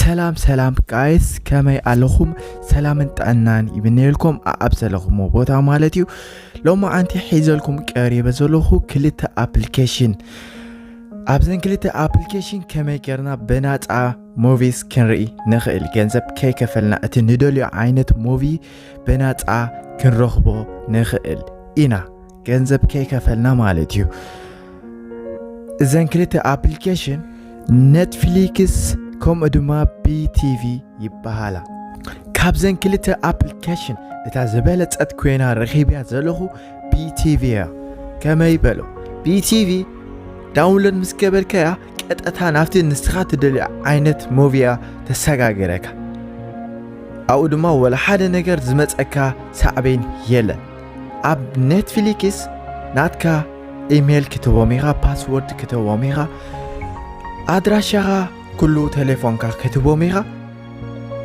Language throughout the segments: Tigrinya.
ሰላም ሰላም ጋይስ፣ ከመይ ኣለኹም? ሰላምን ጥዕናን ይምነየልኩም ኣብ ዘለኹሞ ቦታ ማለት እዩ። ሎማዓንቲ ሒዘልኩም ቀሪበ ዘለኹ ክልተ ኣፕሊኬሽን። ኣብዘን ክልተ ኣፕሊኬሽን ከመይ ጌርና ብናጻ ሞቪስ ክንርኢ ንኽእል፣ ገንዘብ ከይከፈልና እቲ ንደልዮ ዓይነት ሞቪ ብናጻ ክንረኽቦ ንኽእል ኢና፣ ገንዘብ ከይከፈልና ማለት እዩ። እዘን ክልተ ኣፕሊኬሽን ኔትፍሊክስ ከምኡ ድማ ቢቲቪ ይበሃላ። ካብዘን ክልተ ኣፕሊኬሽን እታ ዝበለጸት ኮይና ረኺብያ ዘለኹ ቢቲቪ እያ። ከመይ በሎ? ቢቲቪ ዳውንሎድ ምስ ገበርካያ ቀጥታ ናብቲ ንስኻ ትደልዮ ዓይነት ሞቪ እያ ተሰጋግረካ። ኣብኡ ድማ ወላ ሓደ ነገር ዝመጸካ ሳዕቤን የለን። ኣብ ኔትፍሊክስ ናትካ ኢሜይል ክትቦም ኢኻ፣ ፓስወርድ ክትቦም ኢኻ፣ ኣድራሻኻ ኩሉ ቴሌፎንካ ክትቦም ኢኻ።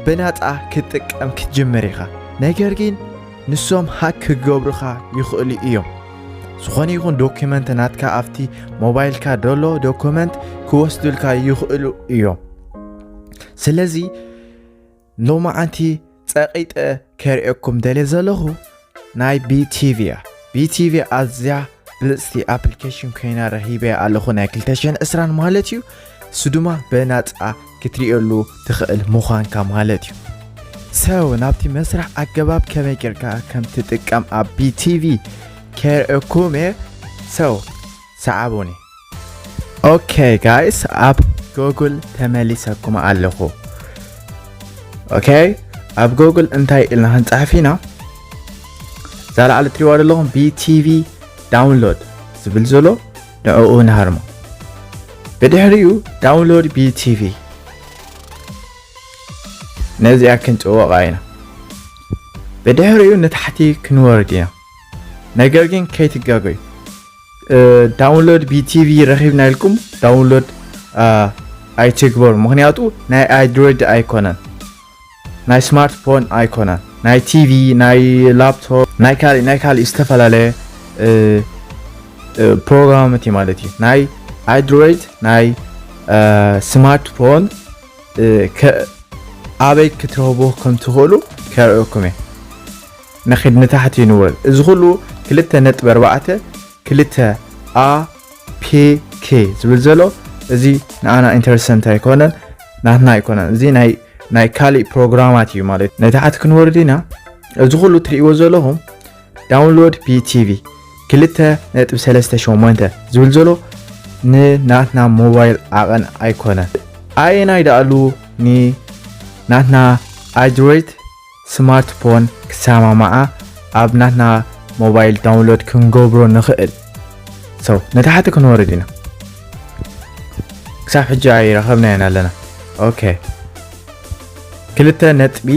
ብናጻ ክትጥቀም ክትጅምር ኢኻ። ነገር ግን ንሶም ሃክ ክገብሩኻ ይኽእሉ እዮም። ዝኾነ ይኹን ዶኩመንት ናትካ ኣብቲ ሞባይልካ ደሎ ዶኩመንት ክወስዱልካ ይኽእሉ እዮም። ስለዚ ሎማዓንቲ ጸቒጠ ከርእየኩም ደልየ ዘለኹ ናይ ቢቲቪ እያ። ቢቲቪ ኣዝያ ብልጽቲ ኣፕሊኬሽን ኮይና ረኺበያ ኣለኹ፣ ናይ ክልተ ሽሕን ዕስራን ማለት እዩ። እሱ ድማ ብናጻ ክትርእየሉ ትኽእል ምዃንካ ማለት እዩ። ሰው ናብቲ መስራሕ ኣገባብ ከመይ ጌርካ ከም ትጥቀም ኣብ ቢቲቪ ከርእየኩም እየ። ሰው ሰዓቡኒ። ኦኬ ጋይስ፣ ኣብ ጎግል ተመሊሰኩም ኣለኹ። ኦኬ፣ ኣብ ጎግል እንታይ ኢልና ክንጽሕፍ ኢና? እዛ ላዕሊ ትሪእዋ ዘለኹም ቢቲቪ ዳውንሎድ ዝብል ዘሎ ንዕኡ ንሃርሞ። ብድሕሪኡ ዳውንሎድ ቢቲቪ ነዚኣ ክንጽወቓ ኢና። ብድሕሪኡ ንታሕቲ ክንወርድ ኢና። ነገር ግን ከይትጋገዩ፣ እ፣ ዳውንሎድ ቢቲቪ ረኺብና ኢልኩም ዳውንሎድ፣ አ፣ ኣይትግበሩ። ምኽንያቱ ናይ ኣንድሮይድ ኣይኮነን፣ ናይ ስማርትፎን ኣይኮነን፣ ናይ ቲቪ፣ ናይ ላፕቶፕ፣ ናይ ካልእ፣ ናይ ካልእ ዝተፈላለየ፣ እ፣ እ፣ ፕሮግራማት እዩ ማለት እዩ። ናይ ኣንድሮይድ፣ ናይ፣ እ፣ ስማርትፎን፣ እ፣ ከ-፣ ኣበይ ክትረኽቡ ከም ትኽእሉ ከርእየኩም እየ። ንኺድ ንታሕቲ ንውረድ። እዚ ኩሉ ክልተ ነጥቢ ኣርባዕተ ክልተ ኣ ፒ ኬ ዝብል ዘሎ፣ እዚ ንኣና ኢንተረሰንት ኣይኮነን፣ ናትና ኣይኮነን። እዚ ናይ፣ ናይ ካሊእ ፕሮግራማት እዩ ማለት እዩ። ንታሕቲ ክንወርድ ኢና። እዚ ኩሉ ትርእይዎ ዘለኹም ዳውንሎድ ቢቲቪ ክልተ ነጥቢ ሰለስተ ሸሞንተ ዝብል ዘሎ ንናትና ሞባይል ዓቐን ኣይኮነን። ኣየናይ ደኣሉ ንናትና ኣንድሮይድ ስማርትፎን ክሰማማዓ ኣብ ናትና ሞባይል ዳውንሎድ ክንገብሮ ንኽእል። ሰው ንታሕቲ ክንወርድ ኢና። ክሳብ ሕጂ ኣይረኸብናዮን ኣለና። ኦኬ፣ ክልተ ነጥቢ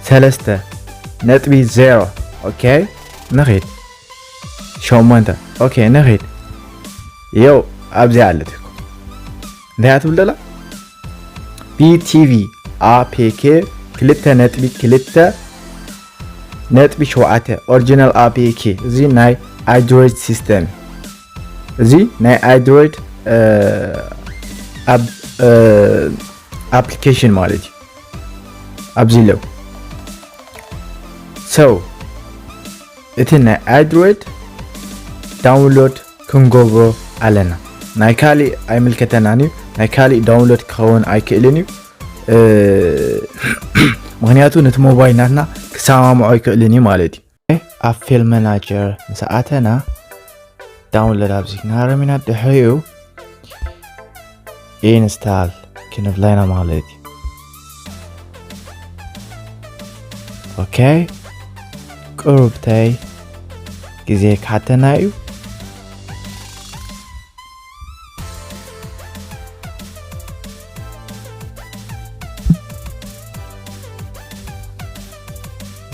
ሰለስተ ነጥቢ ዜሮ። ኦኬ፣ ንኺድ። ሸሞንተ። ኦኬ፣ ንኺድ። የው፣ ኣብዚኣ ኣለት እኮ። እንታይ እያ ትብል ዘላ? ቢቲቪ ኣፒኬ ክልተ ነጥቢ ክልተ ነጥቢ ሸውዓተ ኦሪጂናል ኣፒኬ። እዚ ናይ ኣንድሮይድ ሲስተም። እዚ ናይ ኣንድሮይድ፣ እ፣ ኣብ፣ እ፣ ኣፕሊኬሽን ማለት እዩ። ኣብዚ ኣለዉ። ሰው እቲ ናይ ኣንድሮይድ ዳውንሎድ ክንገብሮ ኣለና። ናይ ካሊእ ኣይምልከተናን እዩ። ናይ ካሊእ ዳውንሎድ ክኸውን ኣይክእልን እዩ። እ፣ ምኽንያቱ ነቲ ሞባይል ናትና ክሰማምዖ ኣይክእልን እዩ ማለት እዩ። ኣብ ፋይል ማናጀር ምስ ኣተና ዳውንሎድ ኣብዚ ክንሃርም ኢና። ድሕሪኡ ኢንስታል ክንብላ ኢና ማለት እዩ። ኦኬ፣ ቁሩብተይ ግዜ ክሓተና እዩ።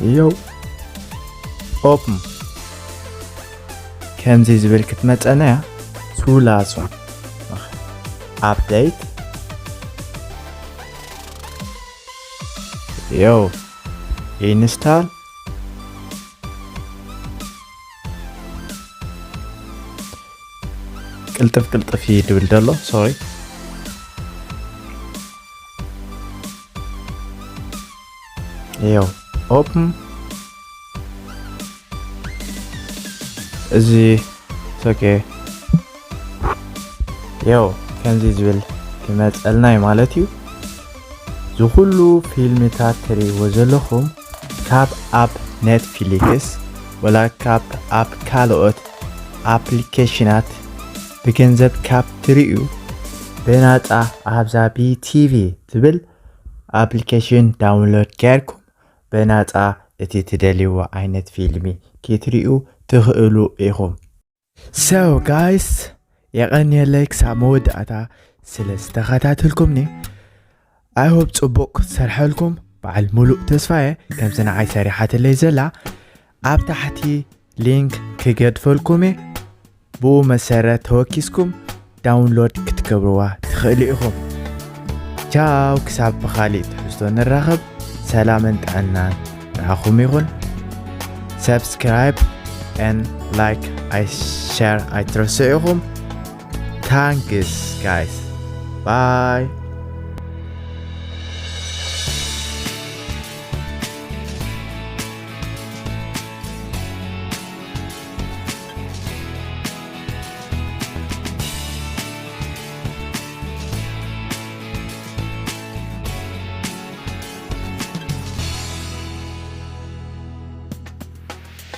እዮ፣ ኦፕን። ከምዚ ዝብል ክትመጸና እያ። ሱላሶ ኣፕዴት። እዮ፣ ኢንስታል። ቅልጥፍ ቅልጥፍ እዩ ድብል ደሎ፣ ሶሪ። ይኸው ኦፕን። እዚ ኦኬ። ይኸው ከምዚ ዝብል ክመፀልና እዩ ማለት እዩ። ዝኩሉ ፊልምታት ትርእይዎ ዘለኹም ካብ ኣብ ኔትፍሊክስ ወላ ካብ ኣብ ካልኦት ኣፕሊኬሽናት ብገንዘብ ካብ ትርእዩ ብናፃ ኣብዛ ቢቲቪ ትብል ኣፕሊኬሽን ዳውንሎድ ጌርኩም ብናፃ እቲ ትደልይዎ ዓይነት ፊልሚ ክትርእዩ ትኽእሉ ኢኹም። So guys፣ የቐንየለይ ክሳብ መወዳእታ ስለ ዝተኸታተልኩምኒ። I hope ጽቡቕ ክትሰርሐልኩም በዓል ሙሉእ ተስፋየ ከምዚ ንዓይ ሰሪሓትለይ ዘላ ኣብ ታሕቲ ሊንክ ክገድፈልኩም እየ። ብኡ መሰረት ተወኪስኩም ዳውንሎድ ክትገብርዋ ትኽእሉ ኢኹም። ቻው፣ ክሳብ ብኻሊእ ትሕዝቶ ንራኸብ። ሰላምን ጥዕናን ንዓኹም ይኹን። Subscribe and like፣ ኣይ ሸር ኣይትረስዑ ኢኹም። Thanks guys። Bye።